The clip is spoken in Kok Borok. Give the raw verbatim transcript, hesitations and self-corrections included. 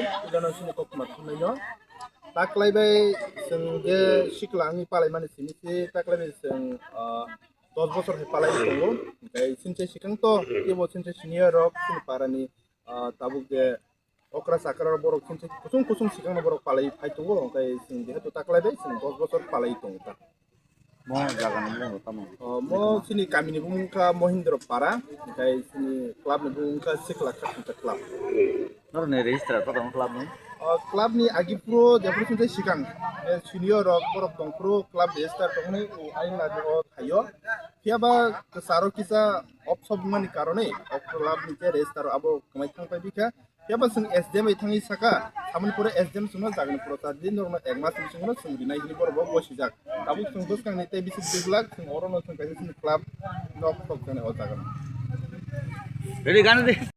Ujano sini kok ma thumnaino. Taklai bai chwng je sikla wngwi palaimani simi se taklai bai chwng, ah, dos bosor hai palai tongo. Hingke sinchai sikang to, kebo sinchai senior rok sini parani, ah, tabuk je okra chakra borok sinchai kusung kusung sikang no borok palai phai tongo. Hingke chwng jehetu taklai bai chwng dos bosor palai tongo ta. Mo jaga ni mung tamo. O, mo chini kami ni bumung kha Mohindra Para, hingke chini club ni bumung kha Sikla Khatungsa Club. Noro ni register pa tong club ni? O, club ni agi pro jephru sinchai sikang, eh, senior rok borok tong pro club register tong ni o ain lagi o thaio. Phiya ba kwcharo kisa opsob mani karone o club ni je register abo kwmai thang pai bikha. Phiya ba chwng S D M bai thangwi saka, samani pore S D M chwngno jagani prochar di, norokno ek mas ni bisingo chwng rinai hwnwi borok bo bosijak. Tabuk chwng bwskangni tei bisi dui lakh chwng orono chwng kaisa chini club nok thok jani o jaga. Ready, gan di.